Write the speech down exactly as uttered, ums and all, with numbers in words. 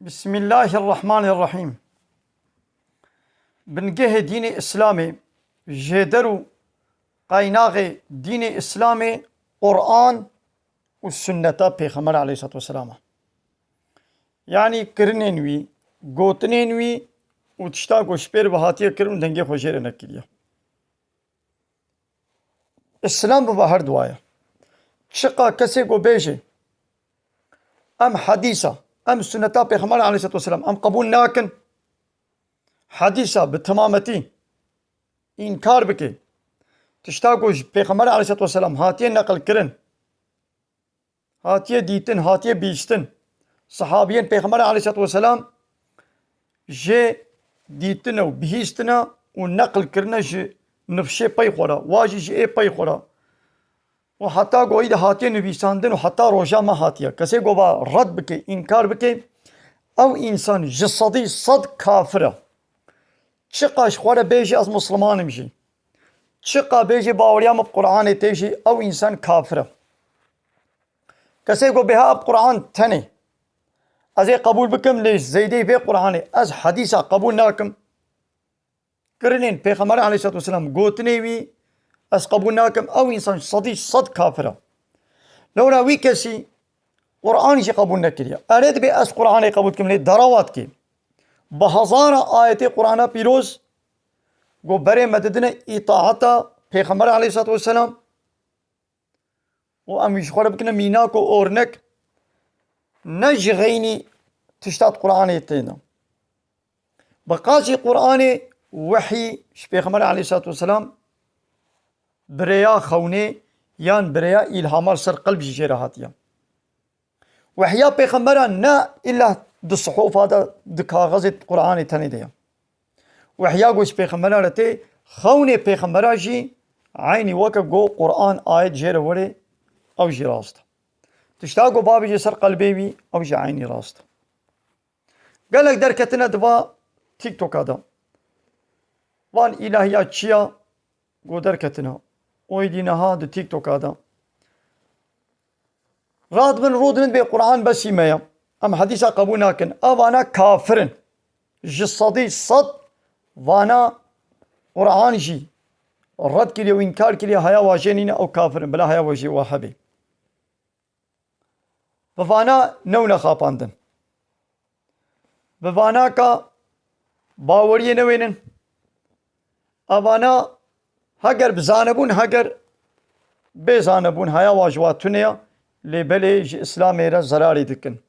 Bismillahirrahmanirrahîm. Bingehê dînê Îslamê, jêder û qaynaxê dînê Îslamê Quran û sunneta Pêxember aleyhisselatu vesselam e. Yanî kirinên wî, gotinên wî û tişta ku ji pêr ve hatiye kirin û dengê xwe jê re nekiriye. Îslam bi her duwa ye. Çiqa kesê ku bêje, em hedîsa, em sunneta Pêxember aleyhisselatu vesselam em qebûl nakin, hedîsa bi temametî înkar bike, tişta ku ji Pêxember aleyhisselatu vesselam hatiye neqilkirin, hatiye dîtin, hatiye bihîstin. Sahabiyên Pêxember aleyhisselatu vesselam jê dîtine û bihîstine û neqil kirine ji nifşê pey xwe re, wa jî ji ê pey xwe re. Û heta goyî de hatiye nivîsandin û heta roja me hatiye. Kesê ku va red bike, înkar bike, ew însan ji sedî sed kafir e. Çiqa ji xwe re bêje ez Musliman im jî, çiqa bêje baweriya min bi Qur'anê tê jî, ew însan kafir e. Kesê ku bêha bi Qur'an tenê, ez ê qebûl bikim, lê zeydê vê Qur'anê ez hedîsa qebûl nakim. Kirinên Pêxember aleyhisselatu vesselam, gotinê wî ez qebûl nakim, ew însan sedî sed kafir e. Lewra wî kesî Qur'an jî qebûl nekiriye. Erê dibê ez Qur'anê qebûl dikim, lê derawa dikê. Bi hezara ayetê Qur'ana pîroz ku berê me didine îtaeta Pêxember aleyhisselatu vesselam û em wî ji xwe re bikine mînak û ornek, ne ji xeynî tişta di Qur'anê têne. Bi qasî Qur'anê wehî ji Pêxember aleyhisselatu vesselam bi rêya xewnê yan bi rêya îlhama li ser qelb jî jê re hatiye. Wehya Pêxembera ne îlla di sihofa de, di kaxezê Qur'anê tenê de ye. Wehya ku ji Pêxembera re tê, xewnê Pêxembera jî eynî weke ku Qur'an ayet jê re were, ew jî rast e. Tişta ku babêje ser qelbê wî, ew jî eynî rast e. Gelek derketine di va TikToka de. Van îlahiya çiya ku derketine. Oydî niha di TikToka de. Radibin rûdinin bê Qur'an besî me ye. Em hedîsa qebûl nakin. Ev vana kafir in. Ji sedî sed vana Qur'an jî red kiriye û înkar kiriye, haya wa jê nîne, ew kafir in. Bila haya wa jê wa hebe. Bi vana newne xapandin. Bi vana ka baweriyê newênin. Evana heger bi zanebûn, heger bê zanebûn, haya wa ji wa tune ya, lê belê ji Îslamê re zerarê dikin.